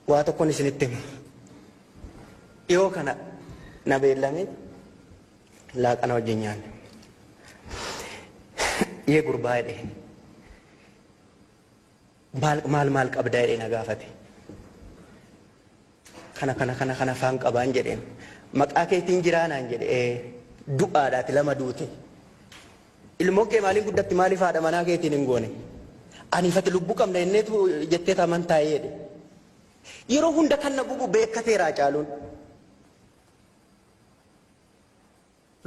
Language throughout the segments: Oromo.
Waa tokkon isinitti hima. Dhiyoo kana na beellamee laaqana wajjin nyaanne. Yee gurbaa jedhe. Maal maal maal qabdaa jedhee na gaafate. Kana kana kana kana faan qabaan jedheen. Maqaa keetiin jiraa naan jedhe. Ee du'aadhaati lama duute. Ilmoon kee maaliin guddatti maaliif haadha manaa keetiin hin goone? Aniif ati lubbuu qabna jenneetu jetteet amantaayee jedhe. Yeroo hunda kan na gubu beekkateera Hacaaluun.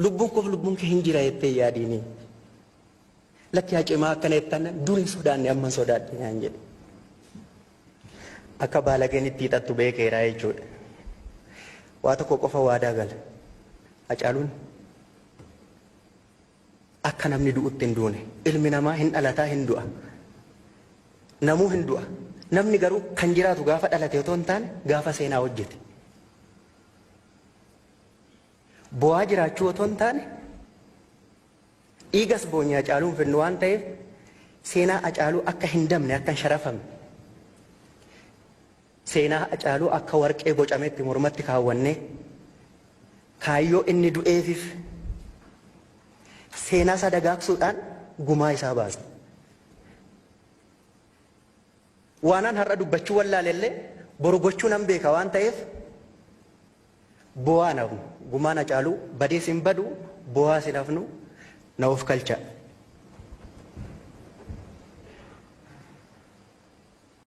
Lubbuun koof lubbuun kee hin jira jettee hin yaadiini. Lakki Hacee maa akkana jettaan dur hin sodaanne amman sodaadhe naan jedhe. Akka baalageen itti hiixattu beekeera jechuudha. Waa tokko qofa waadaa gala. Hacaaluun Akka namni du'utti hin duune. Ilmi namaa hin dhalataa hin du'a. Namuu hin du'a. Namni garuu kan jiraatu gaafa dhalate otoo hin taane gaafa seenaa hojjete. Bo'aa jiraachuu otoo hin taane dhiigas boonye Hacaaluu hin fidnu waan ta'eef seenaa Hacaaluu akka hin dabne akka hin sharafamne seenaa Hacaaluu akka warqee bocametti mormatti kaawwannee kaayyoo inni du'eefif seenaa isaa dagaagsuudhaan gumaa isaa baasna. Waanan har'a dubbachuu wallaalellee boru gochuu nan beeka waan ta'eef boo'aa hin hafnu. Gumaan Hacaaluu badees hin badu, boo'aas hin hafnu. Na of kalchaa.